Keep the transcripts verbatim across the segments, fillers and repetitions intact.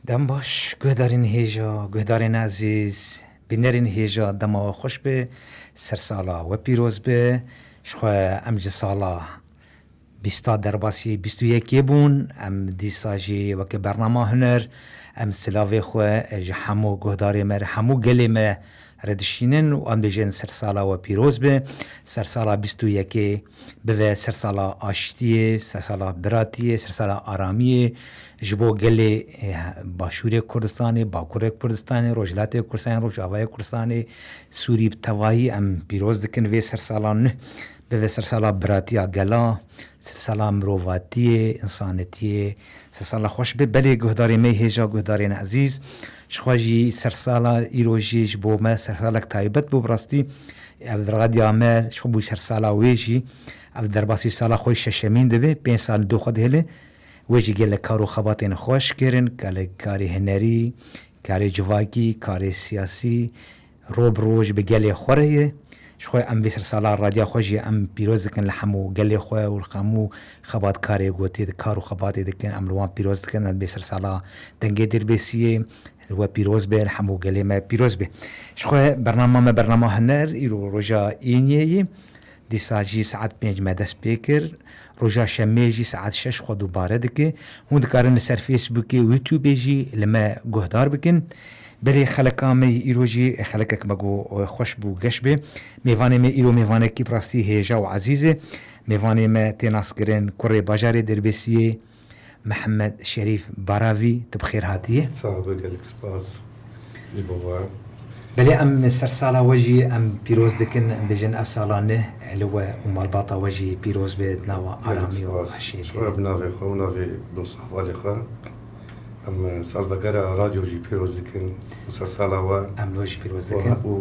Dem baş, guhdarên hêja, guhdarên ezîz, bînerên hêja, dema we xweş be, sersala we pîroz be. Ji xwe em ji sala bîsta derbasî bîst û yekê bûn. Em dîsa jî weke bernama huner, em silavê xwe ji hemû guhdarê me re, hemû gelê me re dişînin û em dibêjin sersala we pîroz be. Sersala bîst û yekê bibe sersala aştiyê, sersala biratiyê, sersala aramiyê ji bo gelê, eh, Başûrê Kurdistanê, Bakurê Kurdistanê, Rojhilatê Kurdistanê, Rojavayê Kurdistanê, Sûrî bi tevahî em pîroz dikin vê sersala nuh. Bibe sersala biratiya gela, sersala mirovatiyê, însanetiyê, sersala xweş be. Belê guhdarê me hêja, guhdarên ezîz, ji xwe jî sersala îro jî ji bo me sersalek taybet bû. Bi rastî ev radya me ji xwe bû sersala wê jî. Ev derbasî sala xwe şeşemîn dibe, pênc sal li dû xwe dihêle. Wê jî gelek kar û xebatên xweş kirin, gelek karê hunerî, karê civakî, karê siyasî, ro bi roj bi gelê xwe re ye. Ji xwe em vê sersala radiya xwe jî em pîroz dikin li hemû gelê xwe û li hemû xebatkarê ku tê di kar û xebatê dikin, em li wan pîroz dikin. Em vê sersala dengê Dirbêsiyê li we pîroz be, li hemû gelê me pîroz be. Ji xwe bernama me, bernama huner, îro roja Îniyê ye. Dîsa jî saet pênc me dest pê kir. Roja şemê jî saet şeş xwe dubare dike. Hûn dikarin li ser Facebookê û YouTubeê jî li me guhdar bikin. Belê xeleka me yî îro jî xelekek me got xweş bû, geş bê. Mêvanê me îro mêvanekî bi rastî hêja û ezîz e. Mêvanê me tê naskirin kurê bajarê Dirbêsiyê, Mihemed Şerîf Baravî, tu bi xêr hatiye. Sax be, gelek spas ji bo we. Belê em sersala we jî em pîroz dikin, em bêjin ev sala neh li we û malbata we jî pîroz be di nava aramî û aşîretê. Gelek spas. Ji we bi navê xwe û navê dost hevalê xwe. Em salvegera radyo jî pîroz dikin û sersala we. Em lo jî pîroz dikin. Û,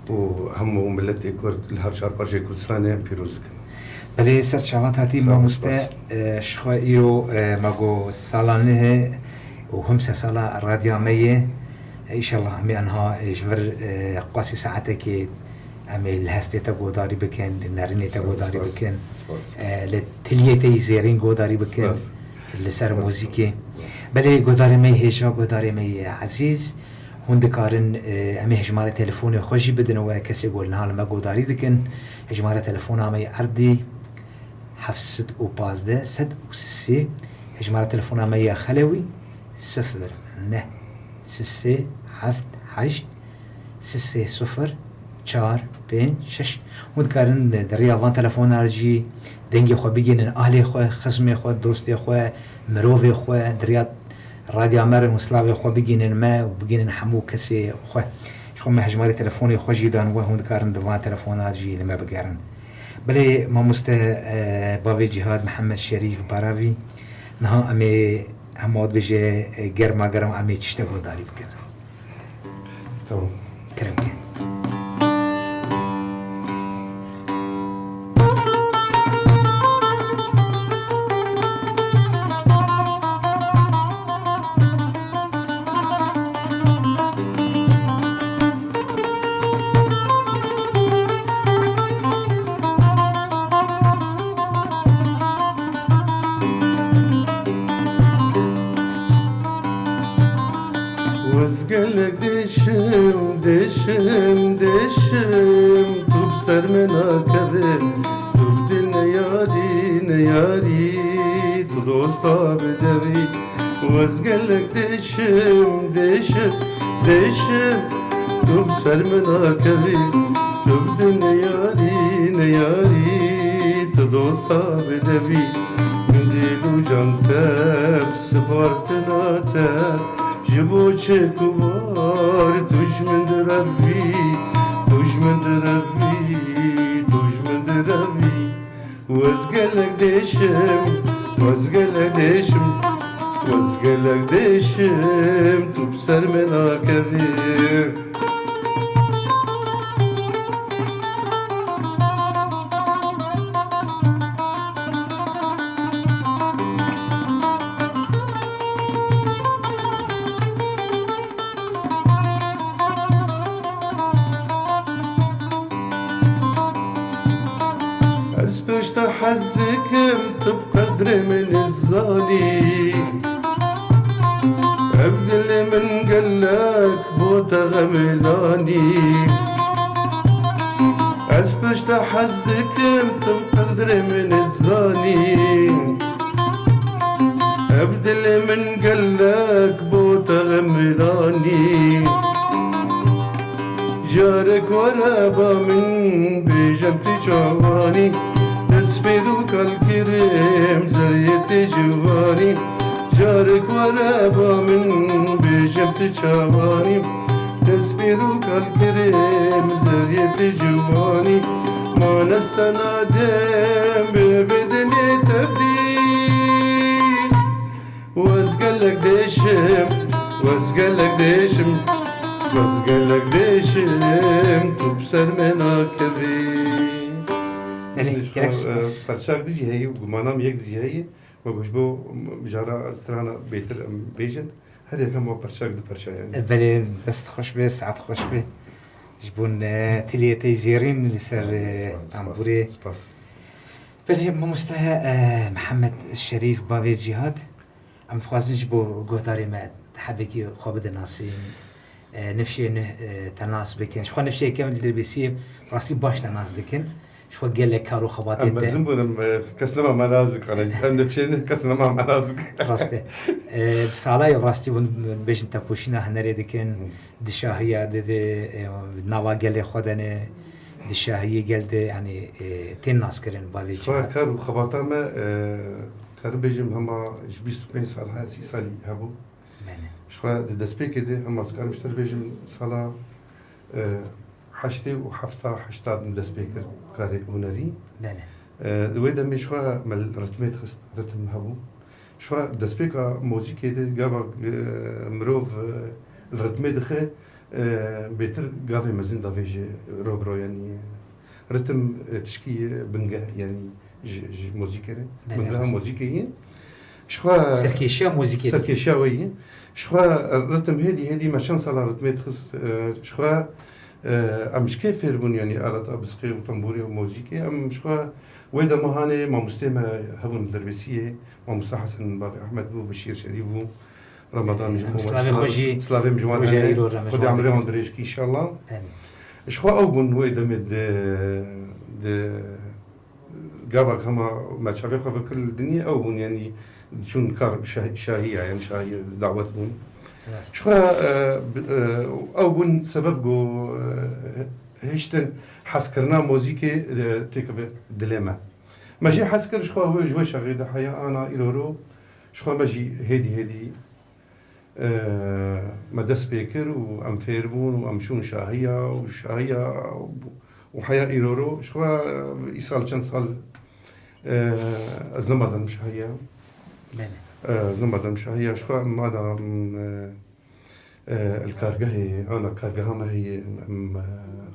û hemû miletê Kurd li her çar parçeyê Kurdistanê em pîroz dikin. Belê ser çavan hatî mamoste, e, ji xwe îro, e, me got sala neh e û him sersala radya me ye. E, înşallah em ê anha, e, ji vir, e, qasî saetekê em ê li hestê te godarî bikin, li nerînê te godarî bikin, e, li tiliyê te yî zêrîn godarî bikin, li ser muzîkê. Belê guhdarê me yê hêja, guhdarê me yê ezîz, hûn dikarin, e, em ê hejmare telefonê xwe jî bidin we kesê ku niha li me godarî dikin. Hejmare telefona me yê erdî heft sed û pazdeh, sed û sê, hejmara telefona me ya xelewî, sifir neh sê sê heft heşt sê sê sifir çar pênc şeş. Hûn dikarin di riya van telefonan jî dengê xwe bigihînin ahlê xwe, xizmê xwe, dostê xwe, mirovê xwe, di riya radya me re hûn silavê xwe bigihînin me û bigihînin hemû kesê xwe. Ji xwe me hejmarê telefonê xwe jî dan we, hûn dikarin di van telefonan jî li me bigerin. Belê mamoste, e, bavê Cîhad, Mihemed Şerîf Baravî, niha em ê hema dibêje, e, germa germ em ê tiştek guhdarî bikin. Tamam. Kerem ke. Ez gelek dêşim, dêşim, dêşim, tu bi ser min nakevî, tu bi dil neyarî, neyarî, tu dosta bi devî. Ez gelek dêşim, dêşim, dêşim, tu bi ser min nakevî, tu bi dil neyarî, neyarî, tu dosta bi devî. Min dîl û can tev sipartina te, ji bo çek û bar tu ji min direvî, tu ji min direvî, tu ji min direvî. Ez gelek dêşim, ez gelek dêşim, ez gelek dêşim, tu bi ser min nakevî. Ez pêş te hez dikim, tu bi qedrê min nizanî. Ev dilê min gelek bo te xemê danî. Ez pişta hez dikim, tu qedrê min zanî. Ev dilê min gelek bo te xemê danî. Carek were ba min bêjem tu çawanî. Destpêd û kalkirim zeriyê tê ciwanî. Carek were ba min bêjem tu çawanî. Destpêd û kalkirim zeriyê tê ciwanî. Ma nestena dem bi vê dinê tevdî. Wez gelek dêşim, wez gelek dêşim, wez gelek dêşim, tu bi ser me nakevî. Belê, Ji gelek xwe, spas. E, perçak dijî heye û gumana min yek dijî heye. Me got ji bo, m-, jara strana bêtir em bêjin. Her yek em wa perçak du perça yani. E, belê, dest xweş be, saet xweş be. Ji bo, e, tiliyê te jêrîn li ser, Sağ ol, e, spas, spas, tamburê. Spas. Belê, mamoste, e, Mihemed Şerîf, bavê Cîhad. Em dixwazin ji bo guhdarê me hebekî xwe bidin nasîn, e, nifşê nuh, e, te nas bikin. Ji xwe nifşê kem li Dirbêsiyê rastî baş te nas dikin. Ji xwe gelek kar û xebatê Em te mezin bûn, em, e, kes nema me nas dikane. Em nifşê nuh kes nema me nas dikane. Rast e. E, bi salayê rastî hûn bêjin tekoşîna hunerê dikin. Hı. Di şahiya de, de, e, nava gelê xwe de ne, di şahiyê gel de, yanî, e, tên naskirin bavê Xwe Cîhad. Kar û xebata me, e, karim bêjim hema ji bîst û pênc sal haya sî salî hebû. Belê. Ji xwe di destpêkê de hema dikarim ji te re bêjim sala, e, heştê û hefta heşta din dest pê kir karê hunerî. Belê. E, di wê demê ji xwe me li ritmê dixist, ritm hebû. Ji xwe destpêka muzîkê de gava, e, mirov, e, li ritmê dixe, e, bêtir gavê mezin davêje ro bi ro, yanî, e, ritim, e, tişkî, e, bingeh, yanî ji, ji muzîkê re. Belê, bingeha rast. Muzîkê ye. Ji xwe Serkêşiya muzîkê. Serkêşiya wê ye. Ji xwe ritim hêdî hêdî me çend sala ritmê dixist, e, ji xwe, e, em ji kê fêr bûn, yanî aleta bisqê û tembûrê û muzîkê. Em ji xwe wê dema hanê mamostê me hebûn li Dirbêsiyê. Mamosta Hesen bavê Ehmed bû, Beşîr Şerîf bû, Ramadan Em ji bo me silavê xwe jî silavê min ji wan roja hene. Îro re me ji Xwedê wan emrê dikin. Wan dirêj kî, înşallah. Belê. Ji xwe ew bûn wê demê di, di gavak hema me çavê xwe vekir li dinyê ew bûn, yanî diçûn kar şah-, şahiya, yanî şahiya dawet bûn. Rast. Ji xwe, e, bi-, e, ew bûn sebeb ku, e, hiştin hezkirina muzîkê, e, têkeve dilê me. Me jî hez kir ji xwe wê, ji wê şaxê de heya ana îroro, ji xwe me jî hêdî hêdî, e, me dest pê kir û em fêr bûn û em çûn şahiya û şahiya û heya îroro. Ji xwe, e, îsal çend sal, e, ez nemadim şahiya. Belê. E, ez nemadim şahiya. Ji xwe em mana, em, e, E, li kargehê, ana kargeha me heye, em, e,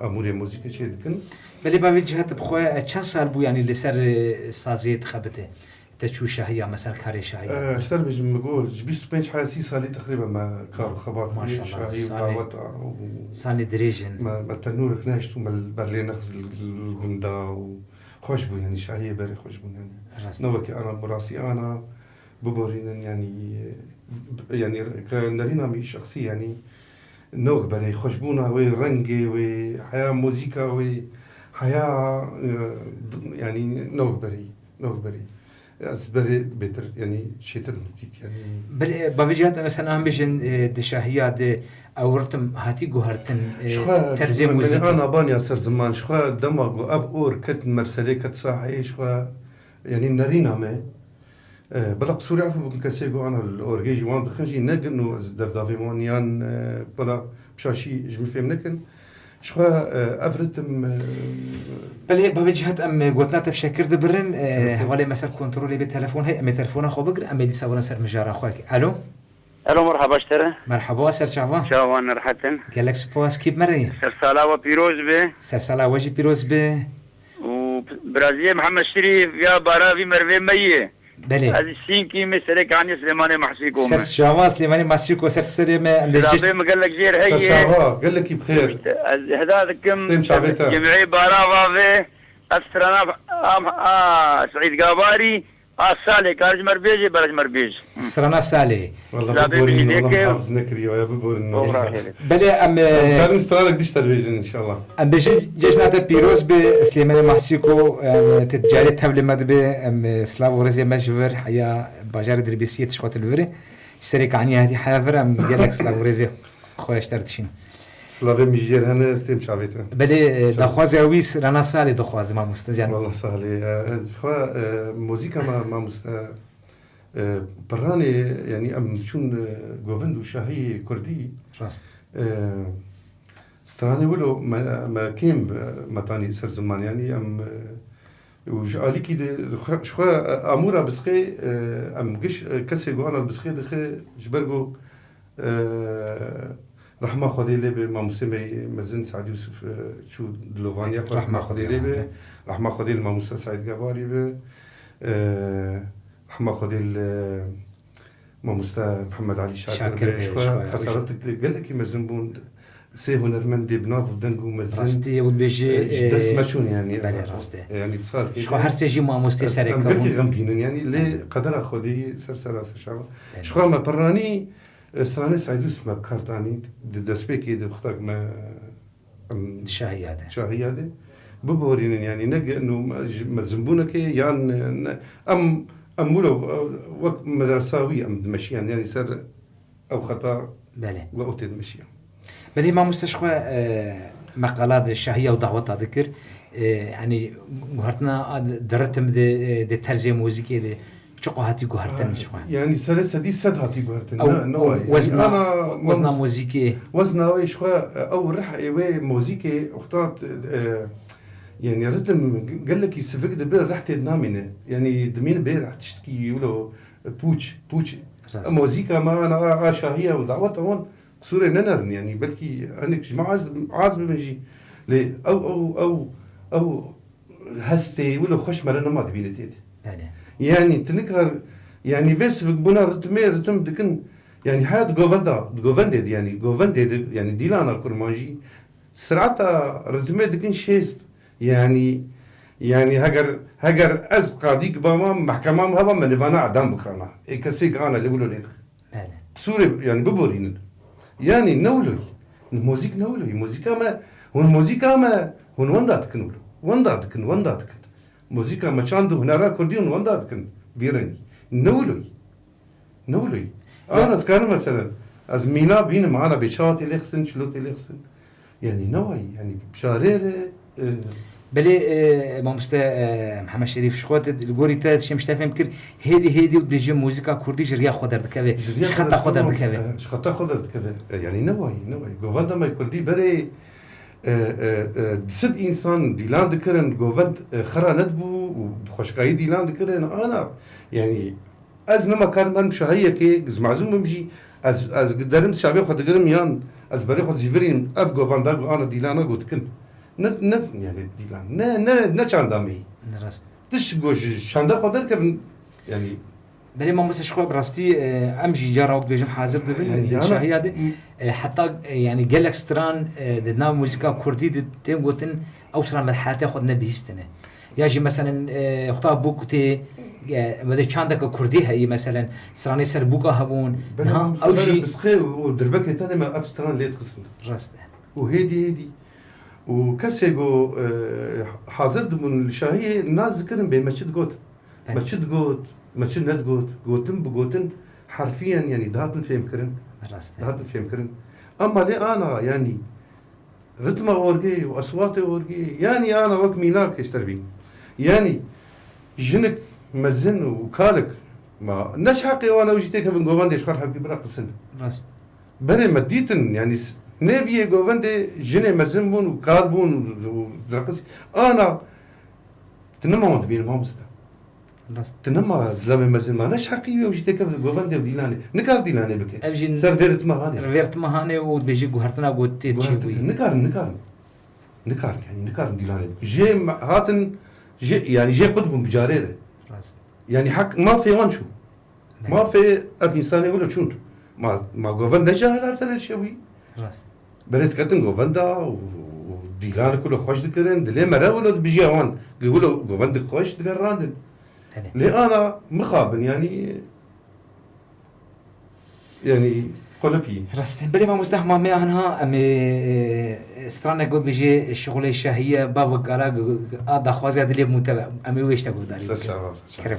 amûrê muzîkê çê dikin. Belê bavê Cîhad, bi xwe, e, çend sal bû, yanî li ser, e, saziyê dixebite? Te çû şahiya, mesela karê şahiya? E, ji te re bêjim, min got, ji bîst û pênc heya sî salî teqrîben me kar û xebat kir, Maşallah, şahî û salê, daweta û salê dirêj in. Me, me tenûrek nehişt û me li ber lê nexist li, li, li gunda û xweş bû, yanî şahiyê berê xweş bûn, yanî. Rast. Ne wekî ana, bi rastî ana, biborînin, yanî, yanî ke nerîna min şexsî, yanî, ne wek berê xweşbûna wê, rengê wê, heya muzîka wê, heya, e, d-, yanî, ne wek berê, ne wek berê. Ez berê bêtir, yanî, çêtir dît, yanî. Berê, bavê Cîhad, em mesela em bêjin, e, di şahiya de ew ritim hatî guhertin, e, Ji xwe, terzê me, me muzîkê. Ana banya ser ziman, ji xwe dema ku ev or ket merselê, ket saheyê, ji xwe, yanî, nerîna me. E, bila qisûrê efû bikin, kesê ku ana li orgê jî wan dixin jî negin û ez derdavê wan yan, e, bila bi şaşî ji min fêm nekin. Ji xwe, e, ev ritim, e, Belê, bavê Cîhad, em, e, gotina te bi şekir dibirin. E, Evet. Hevalê me ser kontrolê bê telefon heye. Em ê telefona xwe bigirin, em ê dîsa werin ser mijara xwe. Alo? Alo, merhaba ji te re. Merhaba, ser çava? Çavan rehet in. Gelek spas, kî bi me re ye? Sersala we pîroz be. Sersala we jî pîroz be. Û biraziyê Mihemed Şirîf ya baravî mervê me ye. Belê. Ez Sînkî me, serê kaniyê Silêmanê Mehsîko me. Ser çava Silêmanê Mehsîko, ser serê me, em dê Silavê me gelek jêr heye. Ser çava, gelekî bi xêr. Ez heda dikim, Sêm çavê te. Cemê Barava ve, ev strana am, a, Seîd Gabarî, A Salê, kar ji me re bêjî, ber ji me re bêjî. Strana Salê. Walla Labê biborînin, mijî walla dêke. Min hafiz nekiriye, ya biborînin. Oxra xêrê. Belê em, e, Em karin stranek diş te dibêjin inşallah. Em bêjin cejna te pîroz be, Silêmanê Mahsî ku, em, tu carê tevlê me dibe, em, e, silav û rêzê me ji vir, heya bajarê Dirbêsiyê tişt xwe tu li vir. Ji serê kaniyê hatî heya vir, em gelek silav û rêzê xwe ji te re dişîn. Silavê min jê re hene, stêm çavê te. Belê, e, Çav. Daxwaza wî Strana Salê dixwaze, mamoste can. Walla Salê, e, xwe, e, muzîka me, mamoste, e, piranê, yanî em çûn, e, govend û şahiyê kurdî. Rast. E, stranê wilo me, me kêm, e, me tanî ser ziman, yanî em, e, û ji alîkî de xwe, ji xwe, e, amûra bisxê, e, em giş, e, kesê ku ana bisxê dixe ji ber ku Eee, rehma Xwedê lê be, mamostê me mezin Seîd Yûsif, eee, çû dilovaniya xwe, rehma Xwedê lê be. Rehma Xwedê li mamosta Seîd Gebarî be. Eee, rehma Xwedê li mamosta Mihemed Elî Şakir be. Şakir be, ji xwe, ji xwe xesaret gelekî mezin bûn. Sê hunermendê bi nav û deng û mezin. Rastî, ew dibêjî, eee, ji dest me çûn, yanî. Belê, rast e. Yanî di salkê de. Ji xwe her sê jî mamostê sereke bûn. Em gelkî xemgîn in, yanî lê qedera Xwedê ser sera ser şava. Belê. Ji xwe me piranî, Stranê Seîd Yûsif me bi kar tanî, di destpêkê de wexta ku me, em, di şahiya de. Şahiya de biborînin, yanî ne ge-, nû me, ji mezinbûnekê yan ne, em, em wilo, wek medresa wî em dimeşiyan, yanî ser ew xeta Belê. we ew tê dimeşiyan. Belê mamoste ji xwe, e, meqala de şahiya û daweta dikir. E, yanî guhertina a di, di ritim de, e, di terzê muzîkê de, Çiqo hatî guhertin ji xwe? Yanî serê sedî sed hatî guhertin. Ew, ne, ne ew wayî. Wezna, yanî ana wezna mam-, muzîkê. Wezna wê ji xwe, ew rih ê wê muzîkê wexta, e, yanî ritim gelekî sivik dibe, rih tê dinamîne. Yanî dimîne bê rih tiştkî wilo pûç, pûç. Rast. Muzîka me ana a, a şahiya û daweta wan qisûrê nenerin. Yanî belkî hinek ji me az, az bibin jî. Lê ew, ew, ew, ew hestê wilo xweş mere nema dibîne tê de. Belê. Yanî tu nikar, yanî vê sivikbûna ritmê, ritim dikin, yanî heya di govenda, di govendê de, yanî govendê de, yanî dîlana kurmanjî, sirata ritmê dikin şêst. Yanî, yanî heger, heger ez qadîk bama, mehkema min heba, me nêvana edam bikirana. Ê kesê ki ana lê wilo lê dixin. Belê. Qisûrê, yanî biborînin. Yanî ne wilo yî. Muzîk ne wilo yî. Muzîka me, hûn muzîka me, hûn wenda dikin wilo. Wenda dikin, wenda dikin. Muzîka me çand û hunera kurdî hûn wenda dikin. Vî rengî. Ne wilo yî. Ne wilo yî. Ya. Ana ez karim meselen. Ez mîna bînim, ana bê çawa tê lêxistin, çilo tê lêxistin. Yanî ne wayî, yanî bi şarê re, e, Belê, e, mamoste, e, Mihemed Şerîf, ji xwe te, li gorî te, şêm ji te fêm kir, hêdî hêdî û dibêje muzîka kurdî ji riya xwe derdikeve, ji riya ji xeta xwe xwe derdikeve, derdikeve. E, ji xeta xwe derdikeve. E, yanî ne wayî, ne wayî. Govenda me kurdî berê, e, e, e, di sed însan dîlan dikirin, govend, e, xira nedibû û bi xweşkayî dîlan dikirin. Ana, yanî, Ez nema karim berim şahiyekê, ez mezûn bim jî, ez, ez derim çavê xwe digirim yan ez berê xwe dijivirînim, ev govenda ku ana dîlana got dikin. Ne, ne, yanî dîlan, ne, ne, ne çanda me yî. Ne rast. Tişt ku ji çanda xwe derkevin, yanî. Belê mamoste ji xwe bi rastî, e, em jî cara wek dibêjim hazir dibin, Yanî, e, yana şahiya de, e, heta, e, yanî gelek stran, e, di nav muzîka kurdî de tên gotin, ew stran merheleta xwe nebihîstine. Ya jî meselen, e, wexta bûk tê, e, me de çandeke kurdî heyî, meselen, stranê ser bûka hebûn. Belê, niha em ew jî bisqê û dirbekê tenê me ev stran lê dixistin. Rast e. Û hêdî hêdî. Û kesê ku, e, hazir dibûn li şahiyê nas dikirin bê me çi digot. Belê. Me çi digot, me çi nedigot. Gotin bi gotin herfiyen, yanî dihatin fêmkirin. Rast e. Dihatin fêmkirin. Ama lê ana, yanî, Ritma orgê û eswatê orgê, yanî ana wek mînak hêşter bî. Yanî jinik mezin û kalik, ma ne ji heqê wan ew jî têkevin govendê ji xwe re hevkî bira qisin. Rast. Berê me dîtin, yanî s-, nêviyê govendê jinê mezin bûn û kal bûn û, û direqis. Ana, tu nema wan dibînî mamoste. Rast. Tu nema zilamê mezin ma ne ji heqî wê û jî têkeve govendê û dîlanê. Nikar dîlanê bike. Ev jî Ser vê ritma hanê. Vê ritma hanê û dibêjî guhertina ku tê çi Guhertin-, bûyî. Nikarin, nikarin. Nikarin, yanî nikarin dîlanê bike. Jê me-, hatin, jê, yanî jê qut bûn bi carê re. Rast. Yanî heq mafê wan çû. Belê. Mafê ev însanê wilo çûn. Ma, ma govend ne cahil her tenê şewî. Rast. Berê diketin govenda û, û dîlan ku li xweş dikirin, dilê me re wilo dibijiya wan, gi wilo govendik xweş digerandin. Belê. Lê ana mixabin, yanî, yanî qulipî. Rastî, belê mamoste, hema me anha em ê, e, stranek got bijê şixulê şahiye, bavik ara, a daxwaziya dilê mûte be. Em ê wê işte guhdarî Ser bikin. Çava, ser çava. Kerem.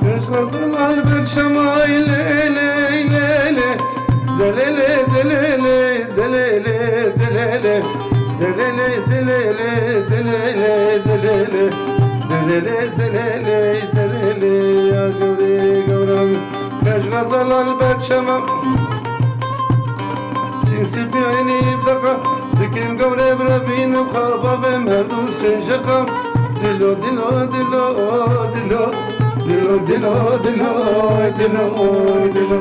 Kej xezin al ber şemay lê lê lê lê. Delê lê, delê lê, delê lê, delê lê. Delê lê, delê lê, delê lê, delê lê, delê lê. Delê lê, delê lê, delê lê, ya gewrê gewran. Kej xezal al ber çema. Sînsî pîyanî bdeqa. Dikim gewre birevîn û xaba ve merdu sênjeqa. Dilo, dilo, dilo, dilo. Dilo, dilo, dilo, ay dilo, ay dilo,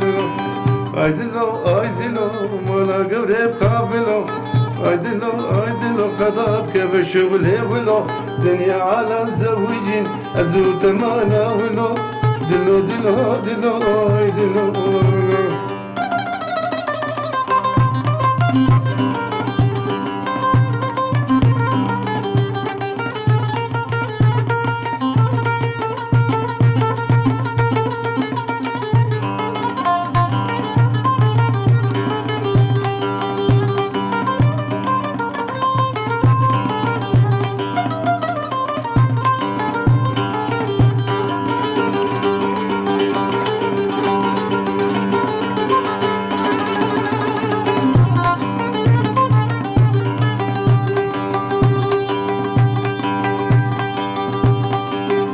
dilo. Ay dilo, ay dilo, mala gewre bixafilo. Ay dilo, ay dilo, qeda bikeve şuxulê wilo. Dinya alem zewicîn, ez û te mana wilo. Dilo, dilo, dilo, ay dilo.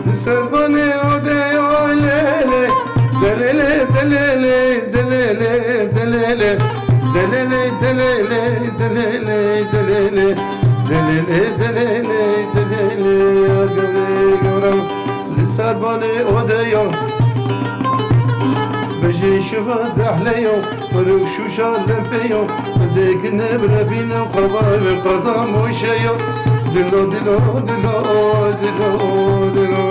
Li ser vanê odeya lê lê, delê lê, delê lê, delê lê, delê lê. Delê lê, delê lê, delê lê, delê lê. Delê lê, delê lê, delê lê, ya gelê gewran. Li ser banê odeya, bijê şiva dehleya, mirûk şûşa lempeya, qizêkine birevîne, xwebay ve qaza moşeya. Dilo, dilo, dilo, dilo, dilo.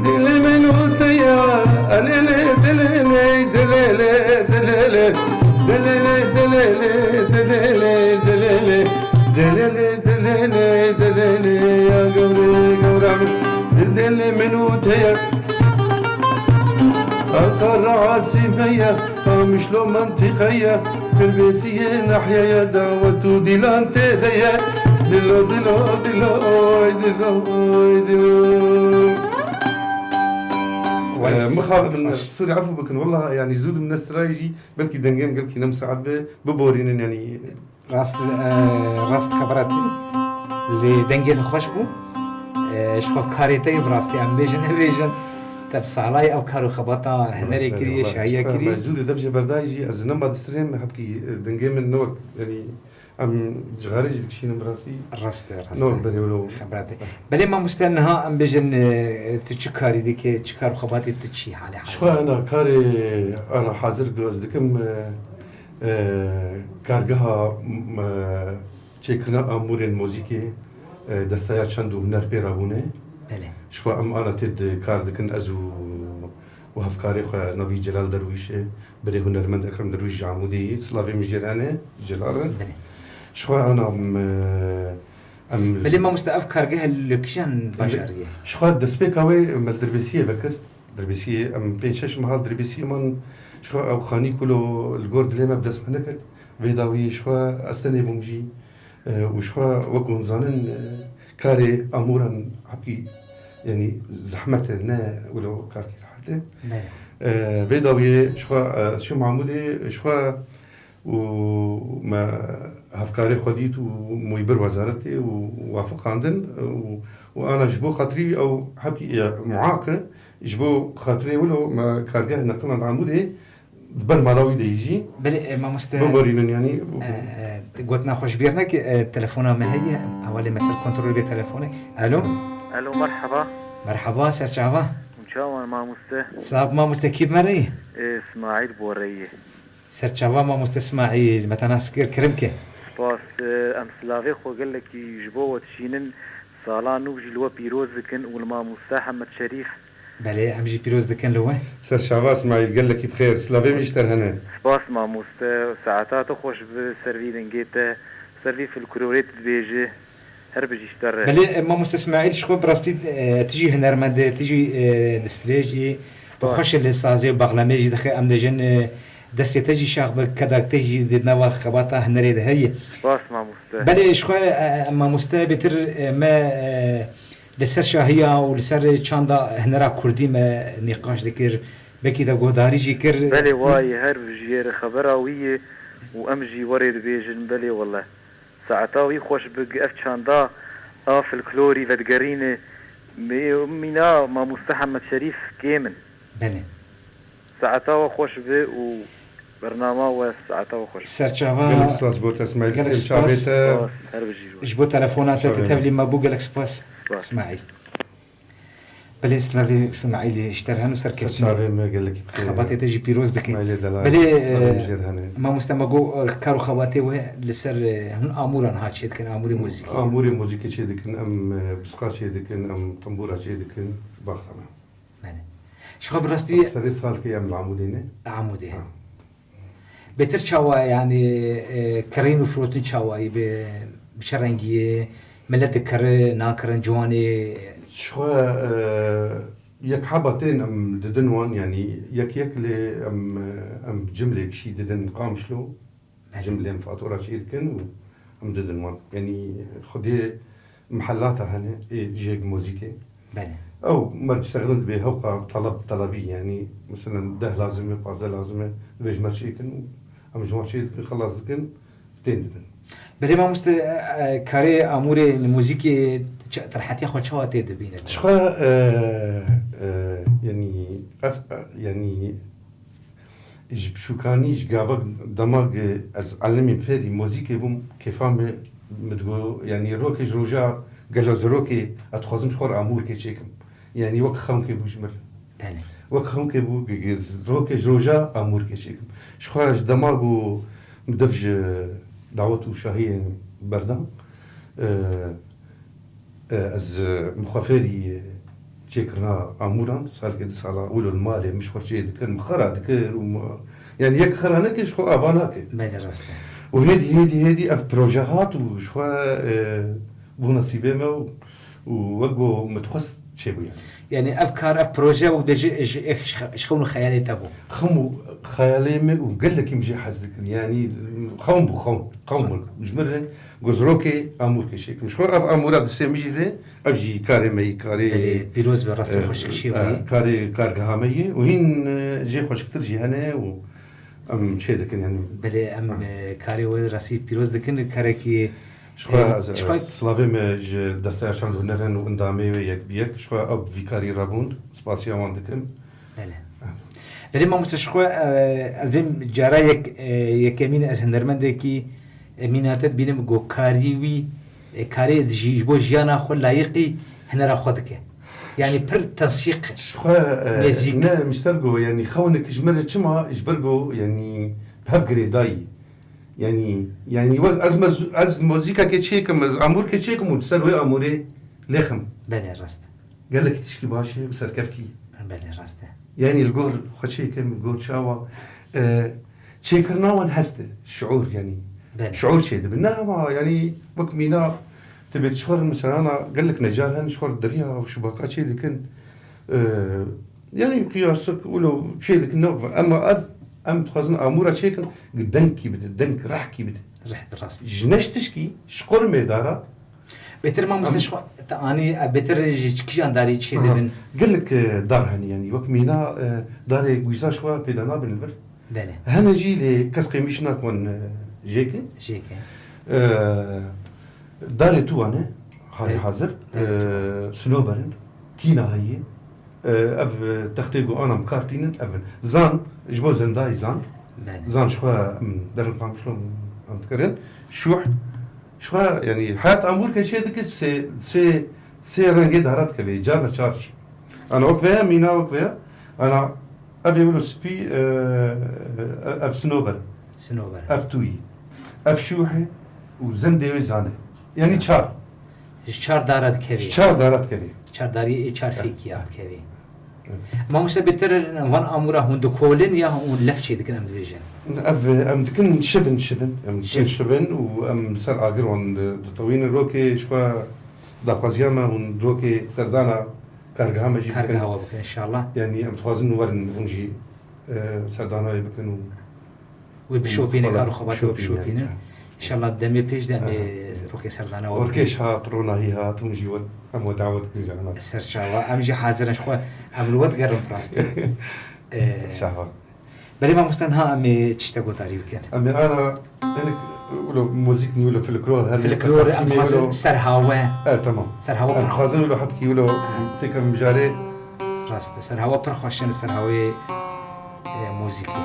Dilê min û te ya, elê lê, dilê lê, dilê lê, dilê lê, dilê lê, dilê lê, dilê lê, dilê lê, dilê lê, dilê lê, dilê lê, ya gewrê gewra min, dil dilê min û te ya. Ankara Asî me ya, Qamişlo mentiqe ye, Firdevsiyê nahiyeye de we tu dîlan tê de ye. Dilo, dilo, dilo, oy dilo, oy dilo. Ee, mixabin, sorry, efû bikin. Wela, yani, zû dim nestirayê jî, belkî dengê min gelkî ne misaet be, biborînin, yani. Rast, e, rast xebera te. Lê dengê te xweş bû. E, ji xwe karê te yê bi rastî em bêjin, nebêjin. Te bi salay ev kar û xebata hunerê kiriye, şahiya kiriye. Mevzûdê dev jê berdayî jî ez nema distirêm, hebkî, e, dengê min ne wek, yanî em cixarê jî dikişînin bi rastî. Rast e, rast e. Ne wek berê wilo. Xebera te. Belê mamoste niha em bêjin, e, tu çi karî dike, çi kar û xebatê tu çi halê hazir? Ji xwe ana karê ana hazir ku ez dikim, e, e, kargeha, m-, e, çêkirina amûrên muzîkê, e, desteya çend û huner pê rabûne. Belê. Ji xwe em ana tê di kar dikin, ez û, û hevkarê xwe navî Celal Derwîş e, birê hunermend Ekrem Derwîş ji Amûdê ye, silavê min jê re hene, Celal re. Belê. Ji xwe ana em, e, em Belê mamoste ev kargeh li kîjan bajarî ye? Ji xwe destpêka wê me li Dirbêsiyê vekir. Dirbêsiyê, em pênc şeş meha li Dirbêsiyê man, ji xwe ew xanî ku lo li gor dilê me bi dest me nekir. Vê dawiyê ji xwe ez tenê bûm jî, e, û ji xwe wek hûn zanin, e, karê amûran hebkî, yanî zehmet e, ne wilo karkî rehet e. Belê. E, vê dawiyê ji xwe, e, ez çûm Amûdê, ji xwe û me hevkarê xwe dît û me wî bir wezaretê û wafiqandin û, û ana ji bo xatirî wî ew hebkî, e, muaq e, ji bo xatirê wilo me kargeh neqilnand Amûdê di ber mala wî de yî jî Belê, e, mamoste, biborînin, yanî. E, e, gotina xwe ji bîr neke, e, telefona me heye, hevalê me ser kontrolê bê telefonê. Alo? Alo, merheba. Merheba, ser çava? Çawan mamoste? Sab mamoste, kî bi me re yî? E, Smaîl Boreyê. Ser çava mamoste Smaîl, me te nas kir, kirim ke. Spas, e, em silavê xwe gelekî ji bo we dişînin, sala nû jî li we pîroz dikin û li mamoste Hemed Şerîf. Belê, em jî pîroz dikin li we. Ser çava Smaîl, gelekî bi xêr. Silavê min jî ji te re hene. Spas mamoste, saeta te xweş bi, ser vî dengê te, ser vî folklorê tu dibêjî. Her bijî ji te re. Belê, e, mamoste Smaîl, ji xwe bi rastî, e, tu jî hunermend e, tu jî, e, distrêjî, tu Spas. xweş e li sazê û baxlemê jî dixe, em dibêjin, e, destê te jî şax be, kedak te jî di nava xebata hunerê de heye. Spas mamoste. Belê, ji xwe, e, e, mamoste bêtir, e, me, e, li ser şahiya û li ser çanda hunera kurdî me nîqaş dikir, belkî te guhdarî jî kir. Belê, wayê, her bijî, xebera wî ye û em jî werê dibêjin, belê wele. Saeta wî xweş bi, ev çanda a folklorî vedigerîne. Mî-, mîna mamoste Hemed Şerîf kêm in. Belê. Saeta we xweş bi û bernama we saeta we xweş. Ser çava. Gelek spas bo te, Smaîl. Gelek Sêm çavê spas. Te. Spas, her bijî. Ji bo telefona te, Spas. te tevlî me bû, gelek spas. Spas. Smaîl. Belê, silavê Smaîlê ji te re hene û Ser serkeftinê. çavê me gelekî bi xêr. Xebatê te jî pîroz dikin. Smaîlê Delal, Belê, silavê e, min jê re hene. Mamoste, me got, e, kar û xebatê we li ser, e, hûn amûran ha çêdikin, amûrê muzîkê. Amûrê muzîkê çêdikin, em, e, bisqa çêdikin, em tembûra çêdikin, baxlama. Belê. Ji xwe bi rastî Serê salkê em li Amûdê ne? Amûdê. Ha. Bêtir çawa, yanî, e, kirîn û firotin çawayî bi, bi çi rengî ye? Milet dikire, nakirin, ciwanê? Ji xwe, e, yek heba tên em didin wan, yanî yek yek lê em, em cimlêk jî didin Qamişlo. Belê. Cimlê em fatura çê dikin û em didin wan. Yanî xwedê Mihellata hene, ê cihek muzîkê. Belê. Ew merg şexlin dibê hewqa taleb, telebî, yanî, meselen, deh lazim e, pazdeh lazim e, dibê ji me çêkin û em ji wan çê dikin, xelas dikin, tên dibin. Belê mamoste, e, e, karê amûrê li muzîkê ça-, te rehetiya xwe çawa tê dibîne? Ji xwe, e, e, yanî, ev, e, yanî, Ji biçûkanî, ji gavak dema ku ez elimîm fêrî muzîkê bûm, kêfa me, min digot, yanî rokê ji roja gelo ez rokê, ez dixwazim ji xwe re amûrkê çêkim. Yanî wek xewnkê bû ji min re. Belê. Wek xewnkê bû, g-, g-, rokê ji roja amûrkê çêkim. Ji xwe ji dema ku min dev ji dawet û şahiyê berdan, e, E, ez, e, min xwe fêrî, e, çêkirina amûran, salkê di sala wilo li malê min ji xwe çê dikir, min xera dikir û min, yanî yek xera nekir, ji xwe ava nakir. Belê, rast e. Û hêdî, hêdî, hêdî ev proje hat û ji xwe, e, bû nesîbê me û, û wek ku min dixwest çêbû yanî. Yanî ev kar, ev proje û dê ji, ji, ji xewn û xeyalê te bû? Xem û xeyalê me û gelekî min jê hez dikir. Yanî xewn bû, xewn. Xewn bû. Ji min re Gozrokê amûrkê çêkim. Ji xwe ev amûra di sê mijî de, ev jî karê me yî, karê, Belê, pîroz be, rastî e, xweşik çê e, bûyî. Karê kargeha me yî û hîn, e, jê xweşiktir jî hene û em çê dikin, yanî. Belê, em, e, karê we rastî pîroz dikin, karekî, Ji xwe, e, ez, ji xwe silavê me ji Desteya Çand Huneran û endamê wê yek bi yek. Ji xwe ew bi vî karî re bûn. Spasiya wan dikim. Belê. Belê mamoste, ji xwe, e, ez bêm cara yek, e, yekemîn ez hunermendekî, e, mîna te dibînim ku karî wî, e, karê ji, ji bo jiyana xwe layiqî hunera xwe dike. Yanî pir tensîq, Ji xwe, e, nêzîk. Ne, mişter go, yanî xewnekî ji min re çima, ji ber go, yanî bi hev girêdayî. Yanî, yanî wek ez mez-, ez muzîkekê çêkim, ez amûrkê çêkim û li ser wê amûrê lêxim. Belê, rast e. Gelekî tişkî baş e û serkeftî ye. Belê, rast e. Yanî li gor xwe çêkim, li gor çawa, e, çêkirina wan hest e, şiûr yanî. Belê. Şiûr çêdibin. Ne hema yanî wek mîna tu bê ji xwe re misalana gelek necar hene ji xwe re deriya û şibaka çêdikin. E, yanî qiyasik wilo çêdikin ne, ema ev em dixwazin amûra çêkin, dengkî bide, deng rehkî bide. Reh, rast. Ji neş tişkî, ji qor mêdara, Bêtir mamoste, em ji xwe te anî, e, bêtir ji kîjan darî çê Aha. dibin? Gelek, e, dar hene, yanî wek mîna, e, darê gwîza ji xwe pêda nabin li vir. Belê. Hene jî lê kes qêmîş nakin, e, jêkin. Jêkin. E, darê tu wane, halê Belê. hazir, Darê tu. e, sinober in, kîna heye. E, ev, e, textê ku ana bi kar tînin, ev in. Zan, ji bo zendayî zan. Belê. Zan ji xwe em derin qamişlo em dikirin. Şûh, ji xwe, yanî, heyat amûrke çê dikir, sê, sê, sê rengê dara dikeve, carna çar jî. Ana wek veya, mîna wek veya. Ana ev ê wilo spî, e, ev sinober. Sinober. Ev tûyî. Ev şûhê û zendê wê zane. Yanî Zan. çar. Ji çar dara dikevê. Ji çar dara dikevê. Çar dariyê ê çar fêkî ya dikevê. Evet. Mamoste bêtir van amûra hûn dikolin ya hûn lef çê dikin em dibêjin? Ev, em dikin şivin, şivin. Em dikin Şivin. şivin û em ser agir wan di-, ditewînin rokê ji xwe daxwaziya me hûn rokê serdana kargeha me jî bikin. Kargeha we bikin inşallah. Yanî em dixwazin werin hûn jî, e, serdana wê bikin û Wê bişopînin, Wala, kar û xebatê wê bişopînin, bişopînin. ha. Înşallah demê pêş de em ê Aha. rokê serdana we bikin. Orkêş hat, ronahî hat, hûn jî we, em we dawet dikin ji heman. Serçawa, em jî hazir in ji xwe, em li we digerin bi rastî. Ee, Şahwa. Belê mamoste niha em ê çi tiştek godarî bikin? Em ê ana, hinek, wilo muzîk nî, wilo folklor, her ne Folklor, em taqasîmê dixwazin wilo. serhawe. E, tamam. Serhawe Em pir xwe- dixwazin wilo hebkî wilo Ha. têkevin mijarê. Rast e, serhawe pir xweş in, serhawê, e, muzîkê.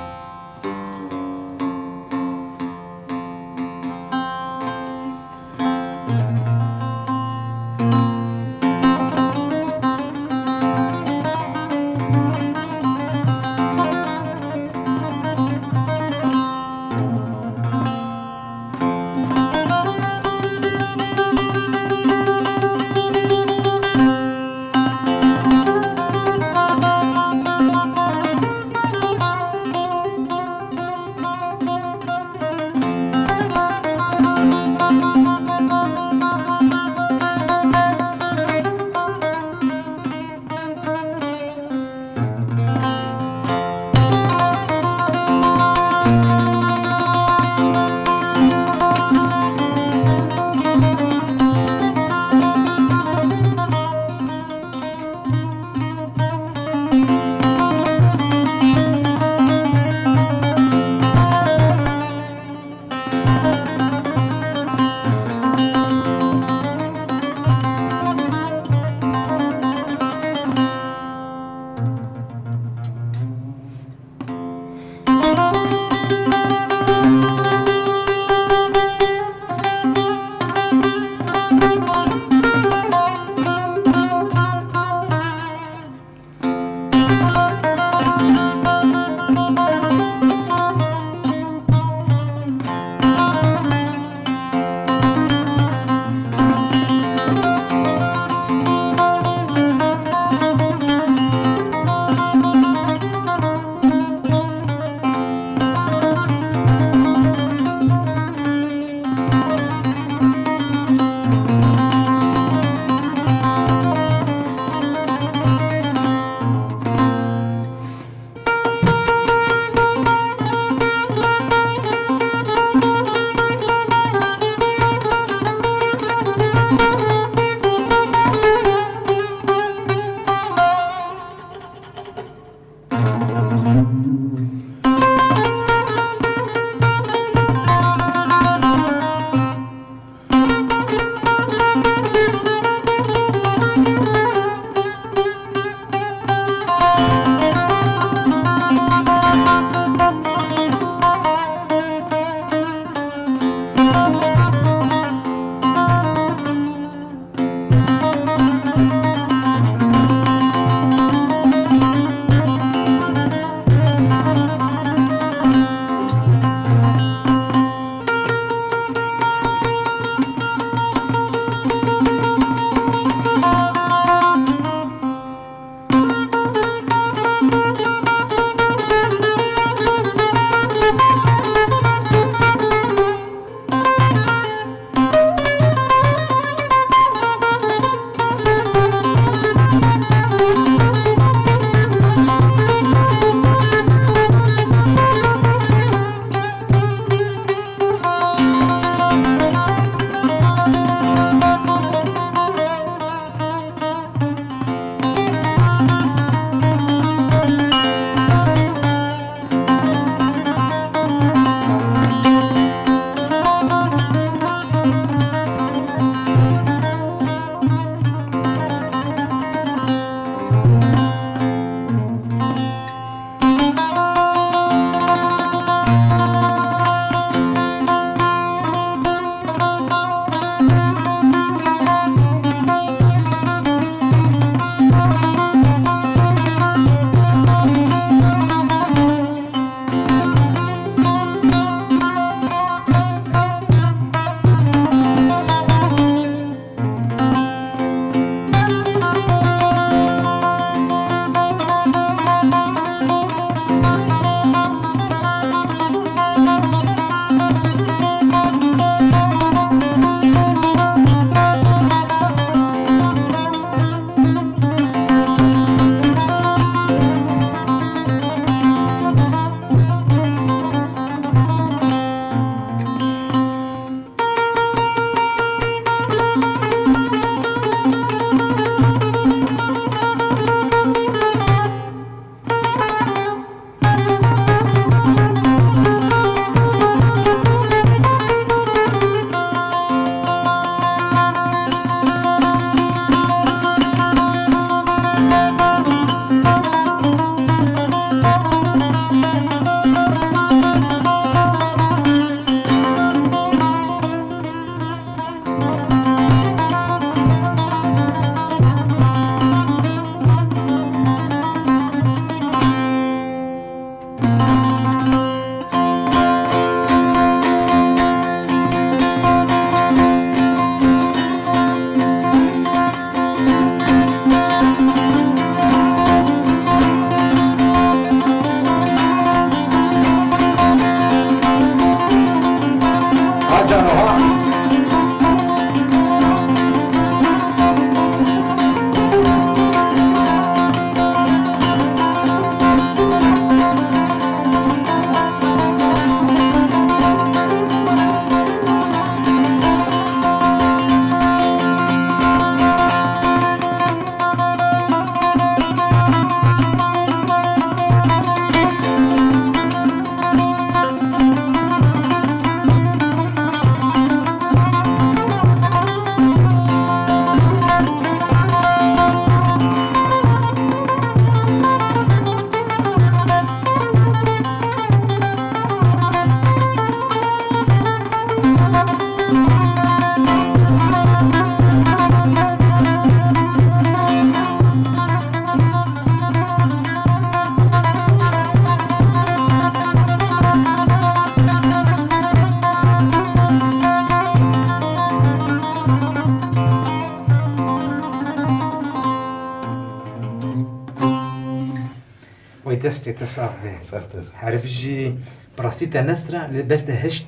Destê te sax be. Saxtir. Herif jî bi rastî te nestra, lê bes te hişt,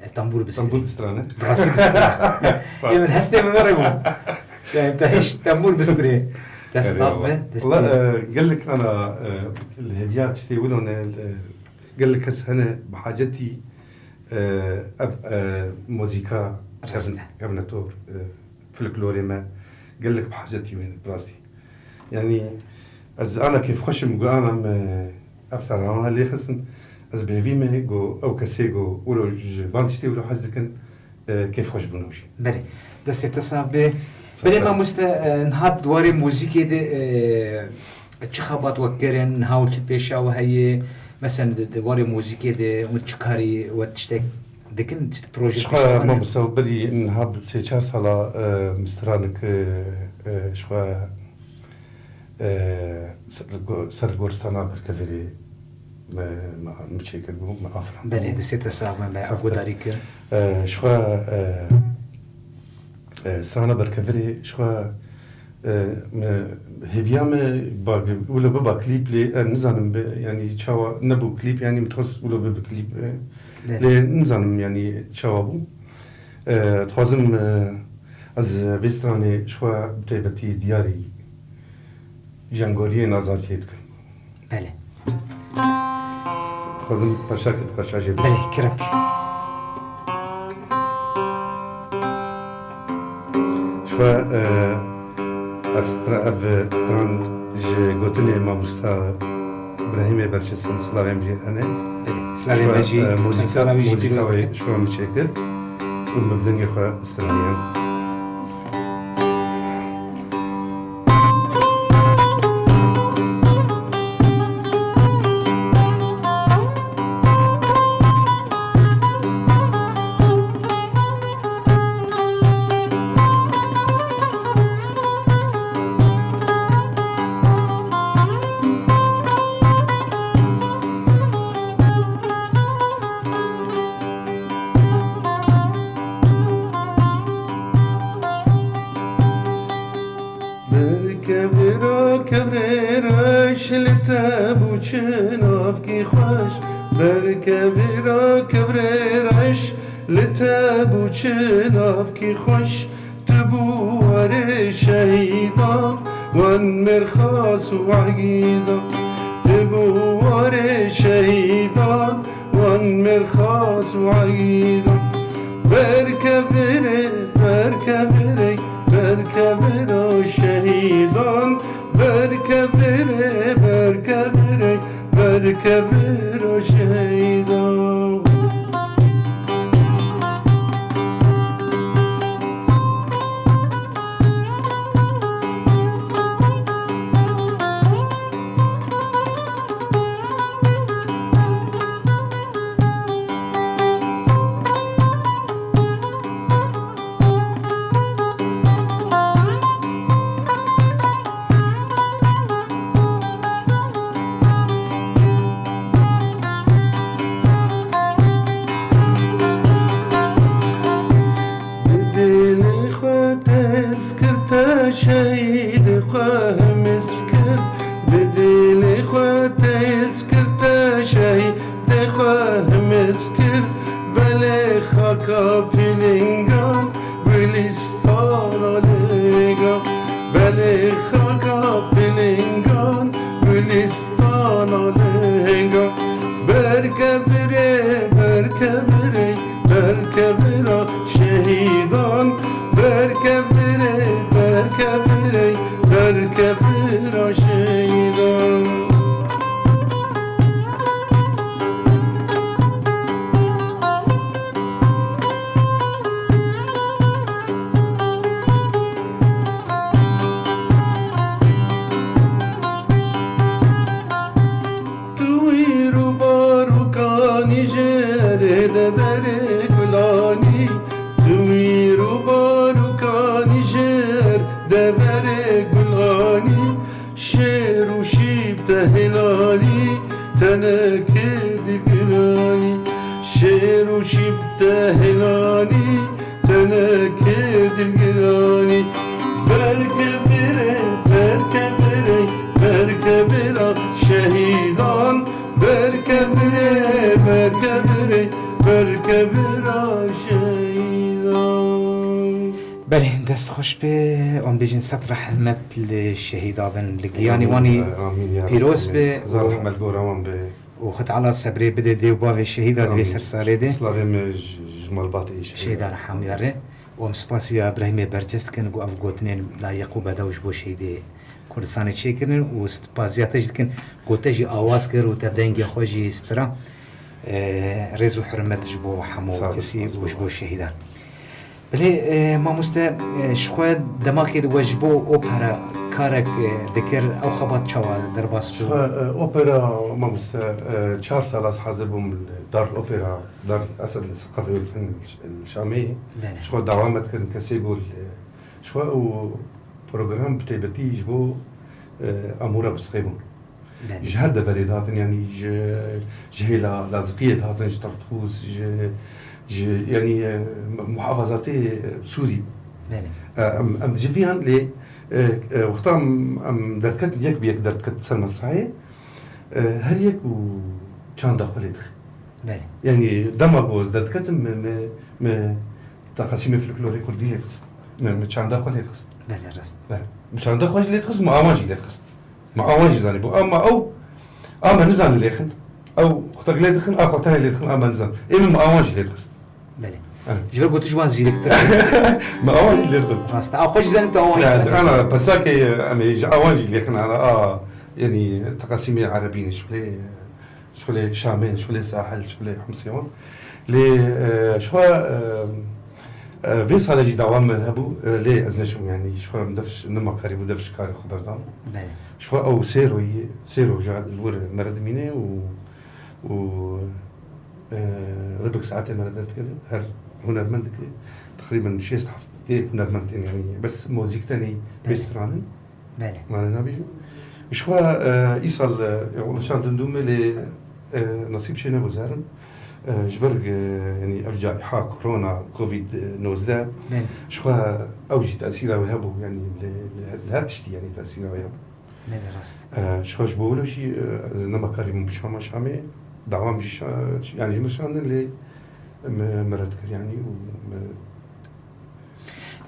e, tambûr bistrê. Tambûr distrane. Bi rastî distra. Spas. Ê min hestê min were bû. Yani te hişt tambûr bistrê. Dest sax be. Destê. Wala, e, gelek ana, e, li hêviya tiştê wilo ne, e, gelek kes hene bi hacetî, e, ev, e, muzîka kevn-, kevnetor, e, folklorê me gelek bi hacetî wê ne, bi rastî. Yanî ez ana kêfxweş im, gu ana me ev serhana lê xistin, ez bi hêvî me gu ew kesê gu wilo ji van tiştê wilo hez dikin, e, kêfxweş bûn ew jî. Belê. Destê te sax be. Belê mamoste, e, niha di warê muzîkê de, e, çi xebat we kirin, niha û çi pêşa we heye? Mesela di, di warê muzîkê de hûn çi karî we tiştek dikin, çi projeyê pêşa we ne? Ji xwe mamoste berî niha bi sê çar sala, e, min stranik, e, e, ji xwe, e, ser go-, ser goristana Berkevirê me, me, me çêkir bû, me afirand. Belê, destê te sax be, me guhdarî kir. E, ji xwe, e, e, strana Berkevirê, ji xwe, e, me, hêviya me ba, wilo biba klîp lê, e, nizanim bi, yanî çawa nebû klîp, yanî min dixwest wilo bibe klîp, e, lê nizanim yanî çawa bû. E, dixwazim, e, ez vê stranê ji xwe bi taybetî diyarî jengoriyên azadiyê dikim. Belê. Dixwazim perşakê, tu perşa jê bidî. Belê, kerem. Ji xwe, e, ev stra-, ev stran ji gotinê mamosta Îbrahîmê Berçesin, silavê min jê hene. Belê, silavê me jî, e, muzîka, muzîka wê ji xwe min çêkir û min bi dengê xwe stranî. Berkevira kevrê reş li te bû çi navkî xweş. Berkevira kevrê reş li te bû çi navkî xweş. Tu bû warê şehîdan wan mêrxas û egîdan. Tu bû warê şehîdan wan mêrxas û egîdan. Berkevirê, berkevirê, berkevira şehîdan. Berkevirê, berkevirê, berkevira şehîdan. Bi dilê xwe tez kir te şehîdê xwe hemiz kir. Bi dilê xwe tez kir te şehîdê xwe hemiz kir. Belê xaka pilingan gulîstana lêga. Belê xaka pilingan gulîstana lêga. Berkevirê, berkevirê, berkevira şehîdan. Berkevirê, berkevirê, berkevira şehîdan. Tu wîr û barûkanî jêr ê deverê gulanî. Tu wîr û barûkanî jêr deverê gulanî. Şêr û şîp te helalî, tenekê dilgiranî. Şêr û şîp te helalî, tenekê dilgiranî. Berkevirê, berkevirê, berkevira Şehîdan ber kevirê, ber kevirê, ber kevira şehîdan. Belê, dest xweş be, em bêjin sed rehmet li şehîda bin, li giyanî Amîn, wanî amîn ya pîroz Rabbî. Be Hezar û, rehmet gora wan be. Û Xwe Teala sebrê bide dê û bavê şehîda di vê Amîn. Ser salê de. Slavê me ji, ji malbatê şehîda. Şehîda re hemûya re. Û em spasiya Birahîmê Berces dikin ku ev gotinên layiq û bedew ji bo şehîdê Kurdistanê çêkirin û spasiya te jî dikin ku te jî awaz kir û te dengê xwe jî stira. Ee, rêz û hurmet ji bo hemû Sağ ol, kesî sağ ol. Û ji bo şehîdan. Belê, e, mamoste, e, ji xwe demakê de we ji bo opera karek, e, dikir, ew xebat çawa derbas bû? Ji xwe, e, opera, mamoste, e, çar sal ez hazir bûm li dar opera, dar Esed li Seqafê Fen li Şamê. Belê. Ji xwe dawa me dikirin kesê ku li, ji xwe û program bi taybetî ji bo, e, Amûra Bisqê bûn. Belê. Ji her deverê dihatin, yanî ji, ji hêla Lazikiyê dihatin, ji Tartûs, ji, ji, yanî, e, muhafazatê, e, Sûrî. Belê. E, em, em dijiviyan lê, e, e, wexta em, em derdiketin, yek bi yek derdiket ser mesrehê, e, her yek û çanda xwe lê dixin. Belê. Yanî dema ku ez derdiketim, me, me, me teqasîmê folklorê kurdî lê dixist. Me, me çanda xwe lê dixist. Belê, rast. Belê. Me çanda xwe jî lê dixist, me awan jî lê dixist. Me awan jî zanîbû. Ama ew, a me nizan lê xin. Ew xwe lê dixin, a xwe tenê lê dixin, a me nizan. Ê min me awan jî lê dixist. Belê. Evet. Ji ber ku tu ji wan zîrektir. Me awan jî lê dixist. Rast. A xwe jî zanî tu awan jî zanî. Ana persakê em ê ji awan jî lê xin, ana a, yanî teqasîmê erebî ne, şulê, şulê Şamê ne, şulê Sahil, şulê Himsê wan. Lê, e, ji xwe, e, e, vê sale jî dawa me hebû, e, lê ez neçûm, yanî ji xwe em defş, nema karî bû, defş karê xwe berdam. Belê. Ji xwe ew sê royî, sê roja li wir mere dimîne û, û, e, ribik saetê mere derdikeve. Her hunermendekê teqrîben şêst heftê hunermend tên, yanî bes mozîk tenê Belê. Pêstiranin. Belê. Mane nabêjim. Ji xwe, e, îsal, e, ya wele çand dindû me lê, e, nasîb çê nebû zerin. E, ji ber, e, yanî ev caiha korona, covid nozdeh, Belê. Ji xwe ew jî tesîra wê hebû, yanî li, li, li her tiştî, yanî tesîra wê hebû. Belê, rast. E, ji xwe ji bo wilo jî, e, ez nema karîbûm bişama Şamê, dawam jî şa-, yanî ji min şandin lê me, me red kir, yanî û me